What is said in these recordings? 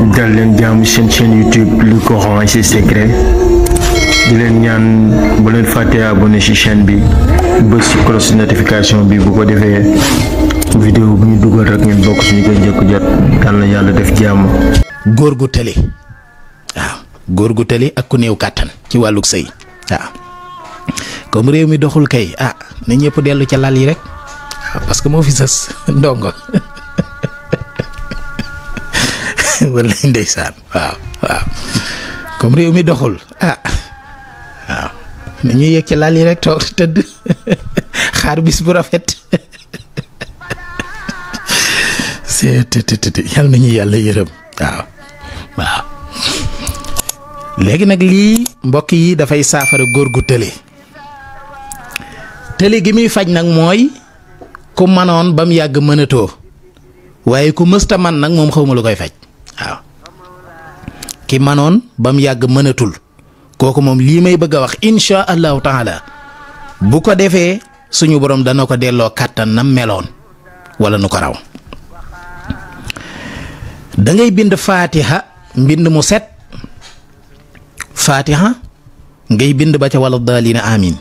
dal leen jaamu seen chaîne YouTube le Coran et ses secrets di leen ñaan bu leen fàtte abonné ci chaîne bi bës ci cloche notification bi bu ko defee vidéo bu ñu dugal rek ngeen bokk suñu koy njëkk jot dal na yàlla def jàmm. góor gu tële waaw góor gu tële ak ku néew kàttan ci wàllug sëy waaw comme réew mi doxul kay na ñëpp dellu ca lal yi rek waaw parce que moo fi sës ndongo wala ndeysaan waaw comme réew mi doxul waaw nañu yegg ci lal yi rek toog tëdd xaar bis bu rafet yàlla nañu yàlla yërëm waaw léegi nag lii mbokk yi dafay saafara góor gu tële gi muy faj nag mooy ku manoon ba mu yàgg mënatoo waaye ku mësta man nag moom xawma lu koy faj waaw ki manoon ba mu yàgg mënatul kooku moom lii may bëgg a wax insha allahu taala bu ko defee suñu borom dana ko delloo kàttan nam meloon wala nu ko raw da ngay bind fatiha mbind mu set fatiha ngay bind ba ca wala daalina amin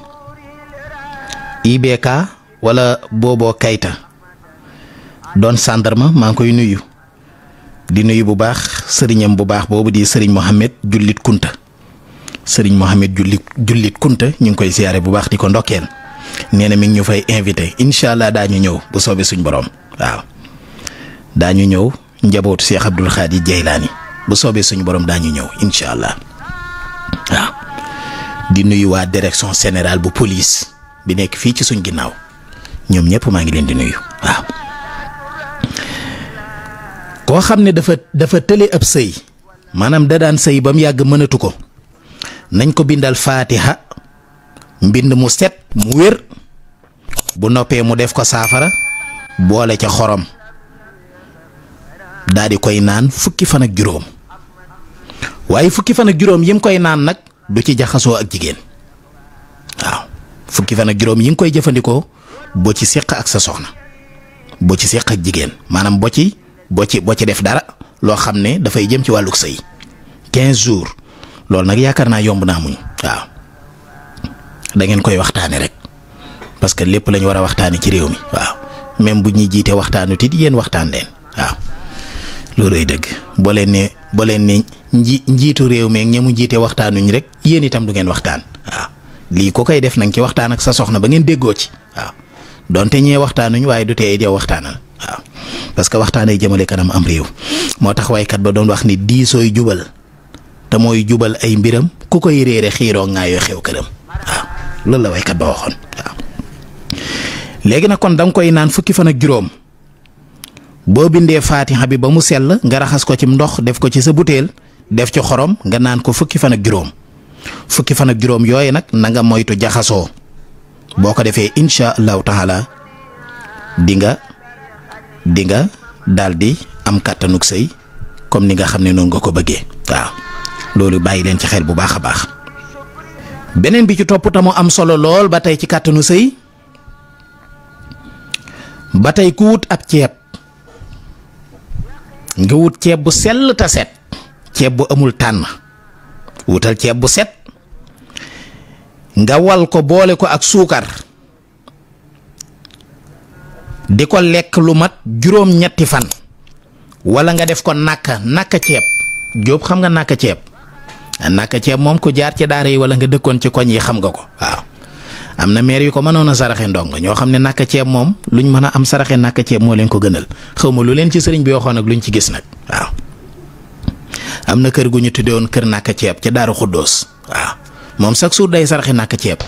IBK wala booboo kayta doon sandarma maa ngi koy nuyu di nuyu bu baax sëriñam bu baax boobu di sëriñ Mohamed Jullit Kunta sëriñ Mohamed Jullit Kunta ñu ngi koy siyaare bu baax di ko ndokkeel nee na mi ngi ñu fay invité incha allah daañu ñëw bu soobee suñ borom waaw daañu ñëw njabootu Cheikh Abdoul Khadir Jeylaani bu soobee suñu borom daañu ñëw incha allah waaw di nuyu waa direction générale bu police bi nekk fii ci suñ ginnaaw ñoom ñëpp maa ngi leen di nuyu waaw. koo xam ne dafa tële ab sëy maanaam da daan sëy ba mu yàgg mënatu ko nañ ko bindal faatiha mbind mu set mu wér bu noppee mu def ko saafara boole ca xorom daal di koy naan fukki fan ak juróom waaye fukki fan ak juróom yi mu koy naan nag du ci jaxasoo ak jigéen waaw fukki fan ak juróom yi nga koy jëfandikoo boo ci séq ak sa soxna boo ci séq ak jigéen maanaam boo ci def dara loo xam ne dafay jëm ci wàllug sëy 15 jours loolu nag yaakaar naa yomb naa muñ waaw da ngeen koy waxtaane rek parce que lépp lañu war a waxtaane ci réew mi waaw même bu ñuy jiite waxtaanu tit yéen waxtaan leen waaw loolooy dëgg boo leen ne njiitu réew mi ak ña mu jiite waxtaanuñ rek yéen itam du ngeen waxtaan waaw lii ko koy def nang ci waxtaan ak sa soxna ba ngeen déggoo ci waaw donte ñee waxtaanuñ waaye du tee yow waxtaanal waaw parce que waxtaanay jëmale kanam am réew moo tax waykat ba doon wax ni diisooy jubal te mooy jubal ay mbiram ku koy réere xiiroo ngaayoo xew këram waaw loolu la waykat ba waxoon waaw léegi nag kon da nga koy naan fukki fan ak juróom boo bindee faatiha bi ba mu sell nga raxas ko ci ndox def ko ci sa butéel def ci xorom nga naan ko fukki fan ak juróom yooyu nag na nga moytu jaxasoo boo ko defee insha allahu taala di nga daal di am kàttanug sëy comme ni nga xam ne noonu nga ko bëggee waaw loolu bàyyi leen ci xel bu baax a baax. beneen bi ci topp tamu am solo lool ba tey ci kàttanu sëy ba tey ku wut ab ceeb nga wut ceeb bu sell ta set ceeb bu amul tànn wutal ceeb bu set nga wal ko boole ko ak suukar di ko lekk lu mat juróom-ñetti fan wala nga def ko nakka ceeb Jóob xam nga nakka ceeb moom ku jaar ci daara yi wala nga dëkkoon ci koñ yi xam nga ko waaw am na maire yu ko mënoon a saraxe ndongo ñoo xam ne nakka ceeb moom luñ mën a am saraxe nakka ceeb moo leen ko gënal xaw ma lu leen ci sëriñ bi waxoon ak luñ ci gis nag waaw am na kër gu ñu tuddewoon kër nakka ceeb ca Daaru Xuddoos waaw moom chaque jour day saraxe nakka ceeb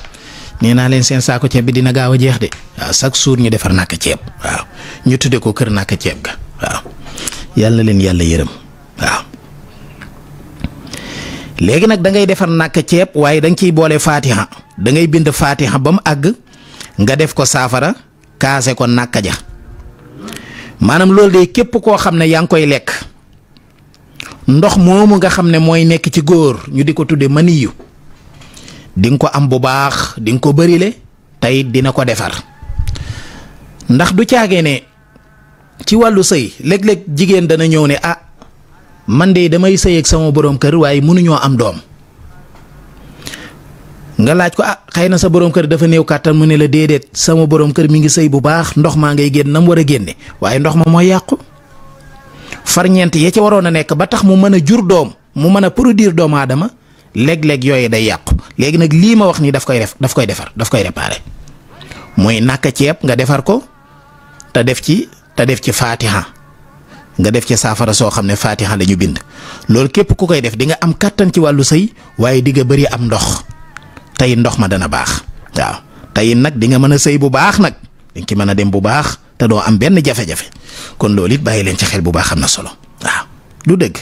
nee naa leen seen saako ceeb bi dina gaaw a jeex de waaw chaque jour ñu defar nakka ceeb waaw ñu tudde ko kër nakka ceeb ga waaw yàlla leen yàlla yërëm waaw léegi nag da ngay defar nakka ceeb waaye da nga ciy boole faatiha da ngay bind faatiha ba mu àgg nga def ko saafara kaase ko nakka ja maanaam loolu de képp koo xam ne yaa ngi koy lekk ndox moomu nga xam ne mooy nekk ci góor ñu di ko tudde maniyu di nga ko am bu baax di nga ko bërile tey dina ko defar ndax du caagee ne ci wàllu sëy léeg-léeg jigéen dana ñëw ne man de damay sëy ak sama borom kër waaye mënuñoo am doom nga laaj ko xëy na sa borom kër dafa néew kàttan mu ne la déedéet sama borom kër mi ngi sëy bu baax ndox maa ngay génn na mu war a génne waaye ndox ma mooy yàqu farñeent ya ca waroon a nekk ba tax mu mën a jur doom mu mën a produire doomu aadama léeg-léeg yooyu day yàqu léegi nag lii ma wax nii daf koy defar daf koy réparer mooy nàkk ceeb nga defar ko te def ci faatiha nga def ci saafara soo xam ne faatiha la ñu bind loolu képp ku koy def di nga am kàttan ci wàllu sëy waaye di nga bëri am ndox tey ndox ma dana baax waaw tey nag di nga mën a sëy bu baax nag di nga ci mën a dem bu baax te doo am benn jafe-jafe kon loolu it bàyyi leen ci xel bu baax am na solo waaw du dëgg